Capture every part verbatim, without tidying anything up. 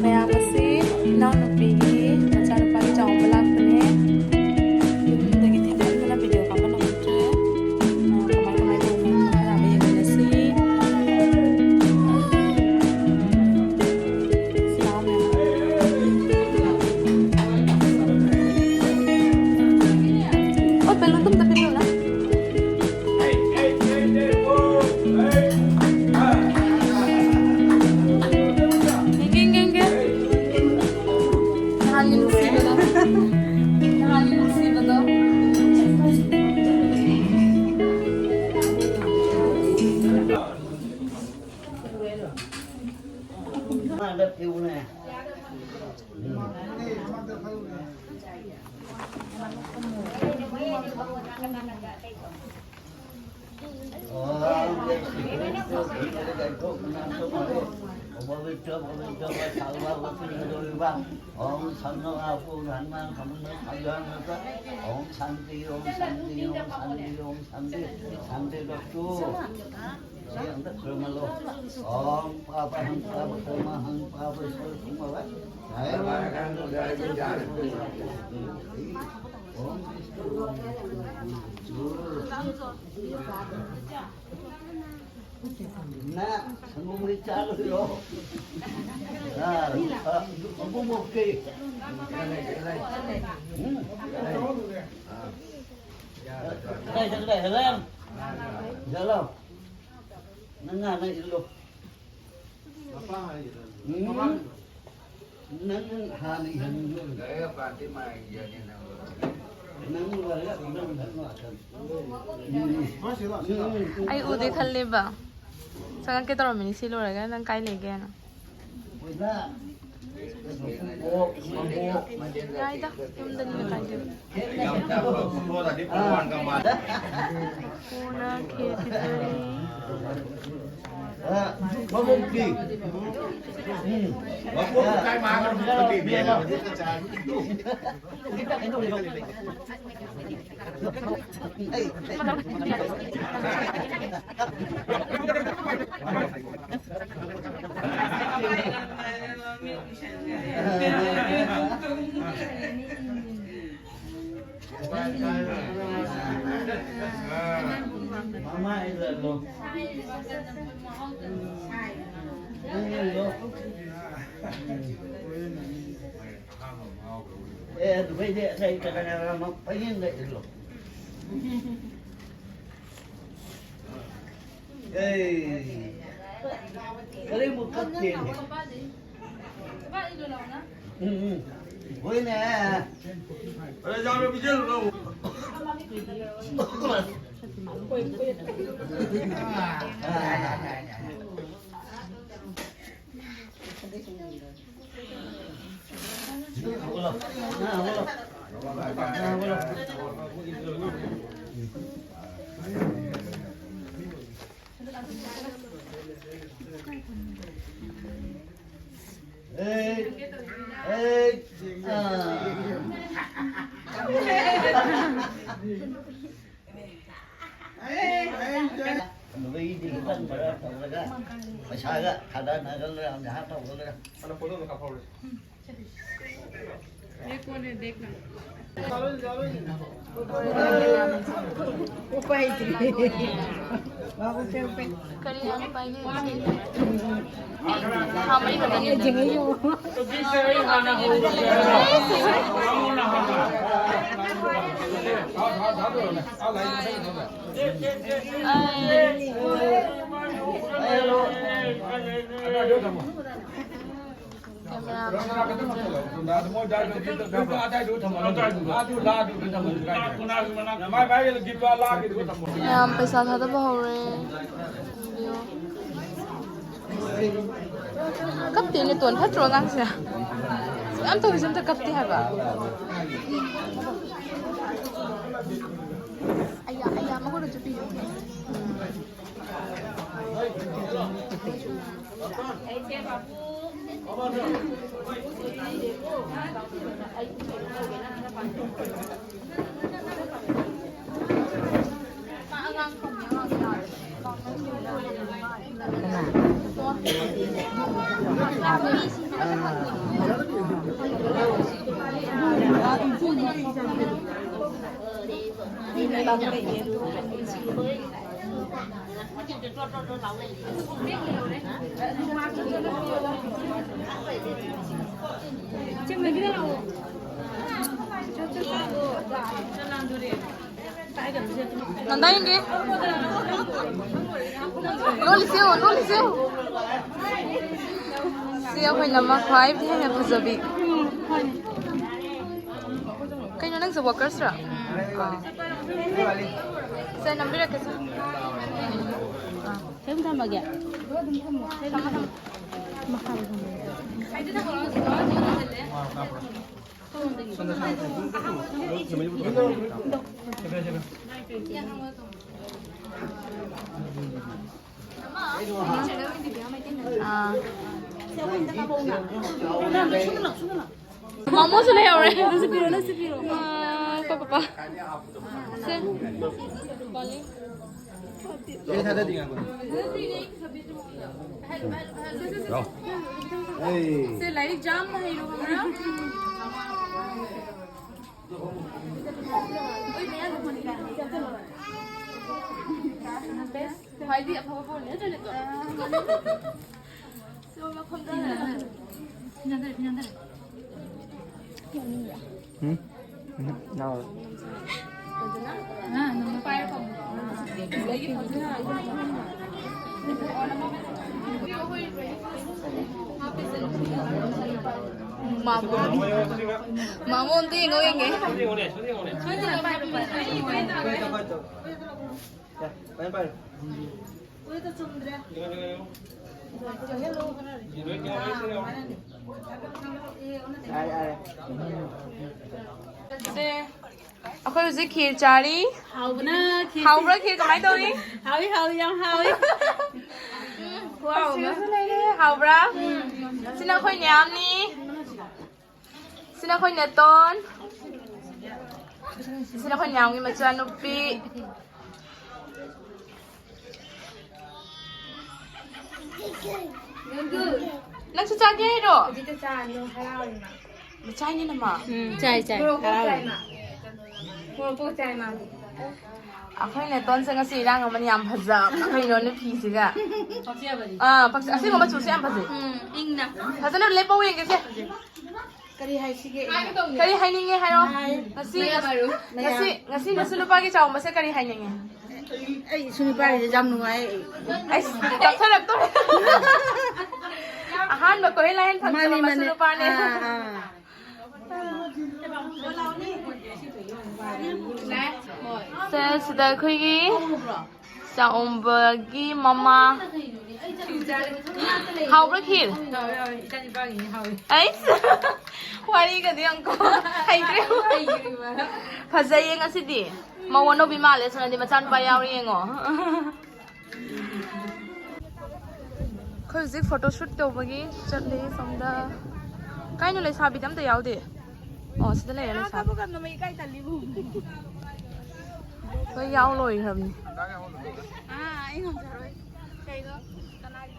ꯃꯌꯥꯝ ꯑꯁꯤ ꯏꯅꯥꯎꯅꯨꯄꯤꯒꯤ ꯃꯆꯥꯅꯨꯄꯥꯒꯤ ꯆꯥꯎꯝꯕ ꯂꯥꯛꯄꯅꯦ꯫ ꯌꯨꯝꯗꯒꯤ ꯊꯦꯡꯃꯟꯗꯅ ꯚꯤꯗꯤꯑꯣ ꯀꯥꯞꯄ ꯅꯪꯍꯧꯗ꯭ꯔꯦ꯫ ꯑ, ꯀꯃꯥꯏ ꯀꯃꯥꯏ ꯇꯧꯕꯅꯣ ꯃꯈꯥ ꯇꯥꯕ ꯌꯦꯡꯃꯤꯟꯅꯁꯤ꯫ ꯂꯥꯛꯑꯣ ꯃꯌꯥꯝ꯫ ꯑꯣ, ꯕꯦꯂꯨꯟꯗꯣ ꯑꯝꯇ ꯄꯤꯕꯤꯌꯨꯅ꯫ ꯌꯦꯡꯒꯦ, ꯌꯦꯡꯒꯦ, ꯌꯦꯡꯒꯦ꯫ ꯅꯍꯥꯟꯒꯤ ꯅꯨꯡꯁꯤꯕꯗꯣ꯫ ꯅꯍꯥꯟꯒꯤ ꯅꯨꯡꯁꯤꯕꯗꯣ꯫ ओम शांति, ओम शांति, ओम शांति, ओम शांति, ओम शांति, शांति रखो। ये अंदर क्रम लो। ओम पापहं पापकर्महं पापेश्वर कुमार। ओम विष्णु, ओम विष्णु, ओम विष्णु। ना, संगम में चालू हो। हाँ, हाँ, संगम ओके। हम्म। जय जगदीश, जय राम। चलो। नंगा नहीं लो। हम्म। ꯅꯪ ꯍꯥꯟꯅ ꯏꯍꯟꯕꯤꯌꯨ꯫ ꯅꯪ ꯂꯣꯏꯔꯒ ꯅꯪ ꯏꯍꯟꯕ ꯉꯥꯛꯇꯅꯤ꯫ ꯑꯩ ꯎꯗꯦ ꯈꯜꯂꯦꯕ꯫ ꯆꯪꯉꯛꯀꯦ ꯇꯧꯔꯝꯃꯤꯅꯤ ꯁꯤ ꯂꯣꯏꯔꯒ꯫ ꯅꯪ ꯀꯥꯏ ꯂꯩꯒꯦꯅ? ꯌꯥꯏꯗ, ꯌꯨꯝꯗꯅꯤꯅ ꯀꯥꯏꯗꯦ꯫ ꯀꯣꯟꯅ ꯈꯦꯔ ꯄꯤꯖꯔꯤ꯫ ꯃꯕꯣꯛꯇꯤ? ꯎꯝ꯫ ꯃꯕꯣꯛꯇꯤ ꯀꯥꯏ ꯃꯥꯡꯈ꯭ꯔꯕ ꯈꯪꯗꯦ, ꯏꯕꯦꯝꯃ꯫ ꯑꯦ, ꯑꯗꯨ ꯐꯩꯗꯤ ꯉꯁꯥꯏ ꯀꯅꯥ ꯀꯅꯥꯅꯣ ꯄꯪꯌꯦꯡꯗ ꯏꯜꯂꯣ꯫ ꯑꯦ, ꯀꯔꯤꯕꯨ ꯀꯞꯇꯦꯅꯦ? ꯎꯝ, ꯎꯝ꯫ ꯍꯣꯏꯅꯦ꯫ ꯑꯦ, ꯑꯦ, ꯑꯥ꯫ ꯑꯗꯨꯒ ꯏꯗꯤ ꯈꯤꯇꯪ ꯈꯔ ꯇꯧꯔꯒ ꯄꯩꯁꯥꯒ ꯊꯥꯗꯅꯒ ꯂꯩꯔꯝꯅꯦ, ꯍꯥ, ꯇꯧꯒ ꯂꯩꯔꯝ꯫ ꯎꯄꯥꯏ ꯂꯩꯇ꯭ꯔꯦ꯫ ꯀꯔꯤ ꯍꯥꯟꯅ ꯄꯥꯏꯒꯦ? ꯊꯥ ꯃꯔꯤ ꯈꯛꯇꯅꯤ꯫ ꯃꯌꯥꯝ ꯄꯩꯁꯥ ꯊꯥꯗꯕ ꯍꯧꯔꯦ꯫ ꯌꯦꯡꯕꯤꯌꯨ꯫ ꯀꯞꯇꯦꯅꯦ ꯇꯣꯟ, ꯐꯠꯇ꯭ꯔꯣ ꯑꯉꯥꯡꯁꯦ? ꯌꯥꯝ ꯇꯧꯔꯤꯁꯦ ꯑꯝꯇ ꯀꯞꯇꯦ ꯍꯥꯏꯕ꯫ ꯑꯌꯥ, ꯑꯌꯥ, ꯃꯉꯣꯟꯗꯁꯨ ꯄꯤꯌꯨ꯫ ꯅꯟꯗꯥ ꯌꯦꯡꯒꯦ꯫ ꯂꯣꯜꯂꯤꯁꯦ ꯌꯦꯡꯉꯣ, ꯂꯣꯜꯂꯤꯁꯦ ꯌꯦꯡꯉꯣ꯫ ꯁꯤ ꯑꯩꯈꯣꯏ ꯂꯝꯃ ꯈ꯭ꯋꯥꯏꯗꯒꯤ ꯍꯦꯟꯅ ꯐꯖꯕꯤ꯫ ꯀꯩꯅꯣ ꯅꯪꯁꯦ ꯋꯥꯀꯔꯁꯔꯥ? ꯑꯥ꯫ ꯁꯦ, ꯅꯝꯕꯤꯔꯛꯀꯦ, ꯁꯦ꯫ ꯑꯥ꯫ ꯀꯩꯝ ꯊꯝꯃꯒꯦ? ꯊꯝꯃꯣ, ꯊꯝꯃꯣ꯫ ꯃꯈꯥꯗ ꯊꯝꯃꯣ꯫ ꯑꯥ꯫ ꯃꯃꯣꯁꯨ ꯂꯩꯍꯧꯔꯦ꯫ ꯅꯪꯁꯨ ꯄꯤꯔꯣ, ꯅꯪꯁꯨ ꯄꯤꯔꯣ꯫ ꯑꯥ, ꯀꯣ, ꯄꯄꯥ꯫ ꯁꯦ꯫ ꯁꯦ, ꯂꯥꯏꯔꯤꯛ ꯌꯥꯝꯅ ꯍꯩꯔꯨ ꯈꯪꯕ꯭ꯔꯥ? ꯈ꯭ꯋꯥꯏꯗꯒꯤ ꯑꯐꯕ ꯐꯣꯟꯅꯤ, ꯅꯠꯇ꯭ꯔꯅꯦ, ꯇꯣ? ꯁꯣꯝꯗ ꯐꯝꯗꯔꯦ꯫ ꯎꯝ? ꯎꯝ, ꯌꯥꯎꯔꯣꯏ꯫ ꯃꯥꯃꯣ꯫ ꯃꯥꯃꯣ ꯑꯝꯇ ꯌꯦꯡꯉꯣ, ꯌꯦꯡꯒꯦ꯫ ꯌꯥ, ꯐꯖꯅ ꯄꯥꯏꯔꯣ꯫ ꯎꯗ ꯆꯨꯝꯗ꯭ꯔꯦ꯫ ꯁꯦ, ꯑꯩꯈꯣꯏ ꯍꯧꯖꯤꯛ ꯈꯤꯔ ꯆꯥꯔꯤ꯫ ꯍꯥꯎꯕꯅ ꯈꯤꯔ꯫ ꯍꯥꯎꯕ꯭ꯔꯥ ꯈꯤꯔ? ꯀꯃꯥꯏꯅ ꯇꯧꯔꯤ? ꯍꯥꯎꯏ, ꯍꯥꯎꯏ, ꯌꯥꯝ ꯍꯥꯎꯏ꯫ ꯈꯨꯍꯥꯎ ꯑꯃ꯫ ꯁꯤꯁꯨ ꯂꯩꯔꯦ꯫ ꯍꯥꯎꯕ꯭ꯔꯥ? ꯁꯤꯅ ꯑꯩꯈꯣꯏ ꯃꯌꯥꯝꯅꯤ꯫ ꯁꯤꯅ ꯑꯩꯈꯣꯏ ꯅꯦꯇꯣꯟ꯫ ꯁꯤꯅ ꯑꯩꯈꯣꯏ ꯃꯌꯥꯝꯒꯤ ꯃꯆꯥꯅꯨꯄꯤ꯫ ꯅꯪꯁꯨ ꯆꯥꯒꯦ ꯍꯥꯏꯔꯣ? ꯍꯧꯖꯤꯛꯇ ꯆꯥꯅꯨ, ꯍꯔꯥꯎꯔꯤ ꯃꯥ꯫ ꯃꯆꯥꯅꯤ ꯅꯃ꯫ ꯎꯝ, ꯆꯥꯏ, ꯆꯥꯏ, ꯃꯣꯔꯣꯛ ꯍꯔꯥꯎꯔꯤ꯫ ꯆꯥꯏ ꯃꯥ꯫ ꯃꯣꯔꯣꯛ ꯆꯥꯏ ꯃꯥ꯫ ꯑꯩꯈꯣꯏ ꯅꯦꯇꯣꯟꯁꯦ ꯉꯁꯤ ꯏꯔꯥꯡ ꯑꯃꯅ ꯌꯥꯝ ꯐꯖꯕ ꯀꯩꯅꯣꯅꯦ ꯐꯤꯁꯤꯒ꯫ ꯑꯥ, ꯄꯛꯆ-, ꯑꯁꯦꯡꯕ ꯃꯆꯨꯁꯦ ꯌꯥꯝ ꯐꯖꯩ꯫ ꯎꯝ, ꯏꯪꯅ꯫ ꯐꯖꯅ ꯂꯦꯞꯄꯧ ꯌꯦꯡꯒꯦꯁꯦ꯫ ꯀꯔꯤ ꯍꯥꯏꯁꯤꯒꯦ ꯑꯩꯅ? ꯀꯔꯤ ꯍꯥꯏꯅꯤꯡꯉꯦ ꯍꯥꯏꯔꯣ? ꯍꯥꯏ꯫ ꯉꯁꯤ, ꯃꯌꯥꯝ꯫ ꯉꯁꯤ, ꯉꯁꯤ ꯅꯁꯨ ꯅꯨꯄꯥꯒꯤ ꯆꯥꯎꯝꯕꯁꯦ ꯀꯔꯤ ꯍꯥꯏꯅꯤꯡꯉꯦ? ꯑꯩ, ꯑꯩ ꯏꯁꯨ ꯅꯨꯄꯥꯒꯤꯁꯦ ꯌꯥꯝ ꯅꯨꯡꯉꯥꯏ꯫ ꯑꯩꯁ, ꯇꯞꯊꯔꯛꯇꯣꯔꯦ꯫ ꯑꯍꯥꯟꯕ ꯀꯣꯏ ꯂꯥꯏꯟ ꯐꯪꯖꯕ ꯃꯥꯅꯦ, ꯃꯁꯨ ꯃꯥꯅꯦ꯫ ꯅꯨꯄꯥꯅꯦ꯫ ꯑꯥ, ꯑꯥ꯫ ꯁꯦ, ꯁꯤꯗ ꯑꯩꯈꯣꯏꯒꯤ ꯆꯥꯛꯎꯝꯕꯒꯤ ꯃꯃꯥ꯫ ꯍꯥꯎꯕ꯭ꯔꯥ ꯈꯤꯔ? ꯍꯥꯎꯋꯦ, ꯍꯥꯎꯋꯦ꯫ ꯏꯆꯥ ꯅꯨꯄꯥꯒꯤꯅꯦ, ꯍꯥꯎꯋꯦ꯫ ꯑꯩꯁ! ꯋꯥꯔꯤꯒꯗꯤ ꯌꯥꯝ ꯀꯣ-, ꯍꯩꯈ꯭ꯔꯦ꯫ ꯍꯩꯈ꯭ꯔꯦꯕ꯫ ꯐꯖꯩꯌꯦ ꯉꯁꯤꯗꯤ꯫ ꯃꯧ ꯑꯅꯧꯕꯤ ꯃꯥꯜꯂꯦ, ꯁꯣꯅꯗꯤ ꯃꯆꯥꯅꯨꯄꯥ ꯌꯥꯎꯔꯦ ꯌꯦꯡꯉꯣ꯫ ꯑꯩꯈꯣꯏ ꯍꯧꯖꯤꯛ photo shoot ꯇꯧꯕꯒꯤ ꯆꯠꯂꯤ ꯁꯣꯝꯗ꯫ ꯀꯥꯏꯅꯣ ꯂꯩꯁꯥꯕꯤꯗꯤ ꯑꯝꯇ ꯌꯥꯎꯗꯦ꯫ ꯑꯣ, ꯁꯤꯗ ꯂꯩꯔꯦ ꯂꯩꯁꯥꯕꯤ꯫ ꯂꯣꯏ ꯌꯥꯎ ꯂꯣꯏꯈ꯭ꯔꯕꯅꯤ꯫ ꯑꯥ, ꯑꯩ ꯉꯝꯖꯔꯣꯏ꯫ ꯀꯩꯅꯣ? ꯀꯅꯥꯒꯤ?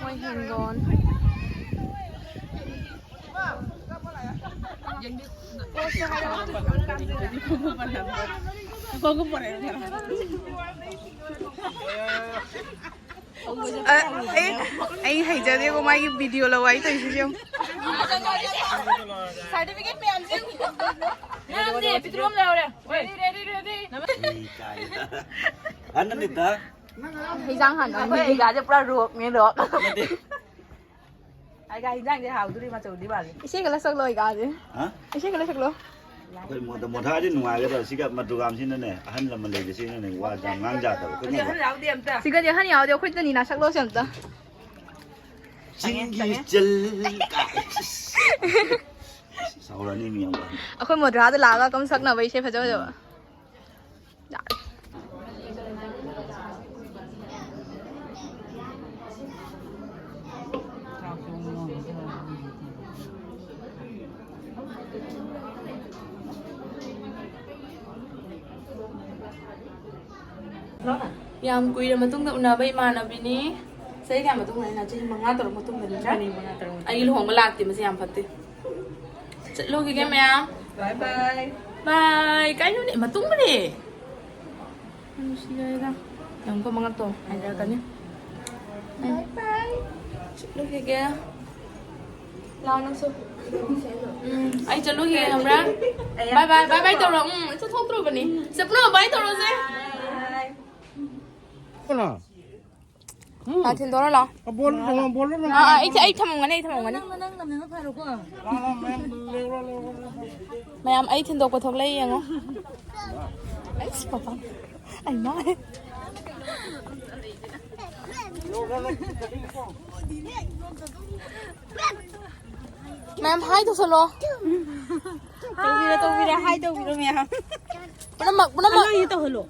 ꯃꯣꯏ ꯍꯤꯡꯒꯣꯜ꯫ ꯑ, ꯑꯩ, ꯑꯩ ꯍꯩꯖꯗꯦꯀꯣ, ꯃꯥꯒꯤ video ꯂꯧ ꯍꯥꯏ ꯇꯧꯔꯤꯁꯤꯁꯨ ꯌꯦꯡꯉꯨ꯫ Certificate ꯃꯌꯥꯝꯁꯦ꯫ ꯃꯌꯥꯝꯁꯦ, ꯄꯤꯇ꯭ꯔꯨ ꯑꯃ ꯂꯧꯔꯦ꯫ Ready, ready, ready꯫ ꯍꯟꯅꯅꯤꯗ꯫ ꯍꯩꯖꯥꯡ ꯍꯥꯟꯅ꯫ ꯑꯩꯈꯣꯏ ꯑꯩꯒꯥꯁꯦ ꯄꯨꯔꯥ ꯔꯣꯛꯅꯦ, ꯔꯣꯛ꯫ ꯅꯠꯇꯦ꯫ ꯑꯩꯒꯥ ꯍꯤꯟꯖꯥꯡꯁꯦ ꯍꯥꯎꯗꯣꯔꯤ, ꯃꯆꯧꯗꯤ ꯃꯥꯜꯂꯤ꯫ ꯏꯁꯩꯒ ꯂꯁꯛꯂꯣ ꯑꯩꯒꯥꯁꯦ? ꯍꯥ? ꯏꯁꯩꯒ ꯂꯁꯛꯂꯣ? ꯑꯩꯈꯣꯏ ꯃꯣ-, ꯃꯣꯊꯥꯗꯤ ꯅꯨꯡꯉꯥꯏꯒꯗꯕ꯫ ꯁꯤꯒ ꯃꯗꯨꯒꯥꯝꯁꯤꯅꯅꯦ, ꯑꯍꯜ ꯂꯃꯟ ꯂꯩꯕꯁꯤꯅꯅꯦ, ꯋꯥ ꯌꯥꯝ ꯉꯥꯡ ꯌꯥꯗꯕ꯫ ꯑꯩꯈꯣꯏꯅ ꯌꯥꯎꯗꯦ ꯑꯝꯇ꯫ ꯁꯤꯒꯗꯤ ꯑꯍꯟ ꯌꯥꯎꯗꯦ, ꯑꯩꯈꯣꯏꯗꯅꯤ ꯅꯥꯁꯛꯂꯣꯁꯦ ꯑꯝꯇ꯫ ꯆꯤꯡꯒꯤ ꯆꯤꯜ ꯀꯥꯏ꯫ ꯁꯥꯎꯔꯅꯤ ꯃꯤ ꯌꯥꯝ ꯋꯥꯅꯤ꯫ ꯑꯩꯈꯣꯏ ꯃꯣꯗ꯭ꯔꯥꯗ ꯂꯥꯛꯑꯒ ꯀꯝ ꯁꯛꯅꯕ ꯏꯁꯩ ꯐꯖ ꯐꯖꯕ꯫ ꯌꯥꯝ ꯀꯨꯏꯔ ꯃꯇꯨꯡꯗ ꯎꯅꯕ ꯏꯃꯥꯟꯅꯕꯤꯅꯤ꯫ ꯆꯍꯤ ꯀꯌꯥ ꯃꯇꯨꯡꯗꯅꯤꯅ? ꯆꯍꯤ ꯃꯉꯥ ꯇꯔꯨꯛ ꯃꯇꯨꯡꯗꯅꯤꯅ꯫ ꯆꯍꯤ ꯃꯉꯥ ꯇꯔꯨꯛ ꯃꯇꯨꯡ꯫ ꯑꯩꯒꯤ ꯂꯨꯍꯣꯡꯕ ꯂꯥꯛꯇꯦ, ꯃꯁꯤ ꯌꯥꯝ ꯐꯠꯇꯦ꯫ ꯆꯠꯂꯨꯈꯤꯒꯦ ꯃꯌꯥꯝ꯫ ꯕꯥꯏ ꯕꯥꯏ꯫ ꯕꯥꯏ꯫ ꯀꯥꯏꯅꯣꯅꯦ? ꯃꯇꯨꯡꯗꯅꯦ꯫ ꯅꯨꯡꯁꯤꯗꯣꯏꯗ꯫ ꯌꯦꯡꯉꯨꯀꯣ ꯃꯉꯛꯇꯣ ꯍꯥꯏꯖꯔꯛꯀꯅꯤ꯫ ꯕꯥꯏ ꯕꯥꯏ꯫ ꯆꯠꯂꯨꯈꯤꯒꯦ꯫ ꯂꯥꯛꯑꯣ ꯅꯪꯁꯨ꯫ ꯎꯝ, ꯑꯩ ꯆꯠꯂꯨꯈꯤꯒꯦ ꯈꯪꯕ꯭ꯔꯥ? ꯕꯥꯏ ꯕꯥꯏ, ꯕꯥꯏ ꯕꯥꯏ ꯇꯧꯔꯣ꯫ ꯎꯝ, ꯑꯩ ꯆꯠꯊꯣꯛꯇ꯭ꯔꯨꯕꯅꯤ꯫ ꯆꯠꯄꯅ ꯕꯥꯏ ꯇꯧꯔꯣꯁꯦ꯫ ꯀꯅꯥ? ꯂꯥꯛ ꯊꯤꯟꯗꯣꯔꯣ ꯂꯥꯛꯑꯣ꯫ ꯕꯣꯜ ꯕꯣꯜ ꯕꯣꯜ ꯑꯥ, ꯑꯥ, ꯑꯩ ꯑꯩ ꯊꯝꯃꯝꯒꯅꯤ, ꯑꯩ ꯊꯝꯃꯝꯒꯅꯤ꯫ ꯅꯪ ꯅꯪ ꯅꯃꯤꯡ ꯐꯔꯣꯀꯣ꯫ ꯃꯌꯥꯝ ꯑꯩ ꯊꯤꯟꯗꯣꯛꯄ ꯊꯣꯛꯂꯛꯏ ꯌꯦꯡꯉꯣ꯫ ꯑꯩꯁ ꯄꯄꯥ꯫ ꯑꯩ ꯃꯥ꯫ ꯃꯌꯥꯝ ꯍꯥꯏ ꯇꯧꯁꯜꯂꯣ꯫ ꯇꯧꯕꯤꯔꯣ ꯇꯧꯕꯤꯔꯣ ꯍꯥꯏ ꯇꯧꯕꯤꯔꯣ ꯃꯌꯥꯝ꯫ ꯄꯨꯝꯅꯃꯛ ꯄꯨꯝꯅꯃꯛ꯫ ꯅꯪꯒꯤ ꯇꯧꯍꯜꯂꯣ꯫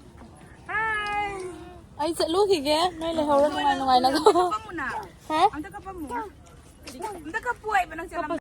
ꯑꯩ ꯆꯠꯂꯨꯈꯤꯒꯦ꯫ ꯅꯣꯏ ꯂꯩꯍꯧꯔꯣ ꯅꯨꯡꯉꯥꯏ ꯅꯨꯡꯉꯥꯏꯅ꯫ ꯍꯥ? ꯑꯝꯇ ꯀꯞꯄꯝꯃꯨ꯫ ꯑꯝꯇ ꯀꯞꯄꯨ ꯍꯥꯏꯕ ꯅꯪ ꯆꯠꯂꯝ-꯫